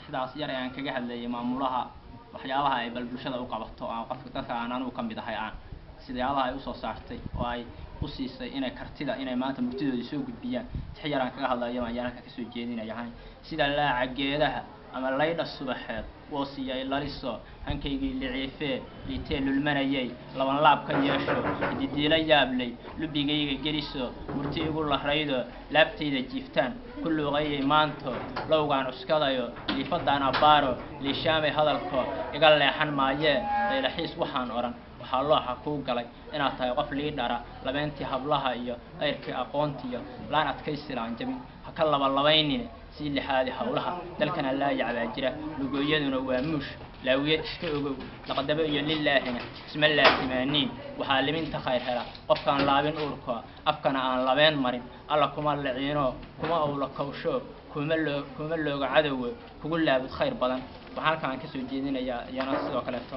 Tixdaas yar ee aan kaga hadlayay maamulaha, waxyaabaha ay bal bulshada u qabato, aan qofka dadka aan anugu ka mid ahay, aan sidayaabaha ay usoo saartay oo ay u siisay inay kartida inay maanta murtidoodii soo gudbiyaan, tix yar aan kaga hadlayo ayaan halka kasoo jeedinaya. Sida laaca geedaha ama laydha subaxeed woosiyay laliso hankaygii liciifee liitee lulmanayay laban laab ka yeesho didiila yaablay lubigayga geliso murti igu laraydo laabtayda jiiftaan ku luuqayay maanto lowgaan cuskadayo liifadaan abbaaro liishaamay hadalko iga leexan maayee daylaxiis. Waxaan odhan waxaa looxa kuu galay inaad tahay qof liidhara labeentii hablaha iyo ayrkii aqoontiyo laan adkaysilaan jabin ha ka labalabaynine sii lixaadi howlaha dalkana laayac baa jira, lugooyaduna waa muush laawiyad iska ogow laqdabo iyo lilaahina isma laasimaaniin. Waxaa liminta khayr hela qofkaan laabin uurko afkana aan labeen marin, alla kuma liciino kuma owla kawsho kuma loo kuma looga cadowgo kugu laabud khayr badan. Waxaan halkaan kasoo jeedinayaa iyana sidoo kaleeto.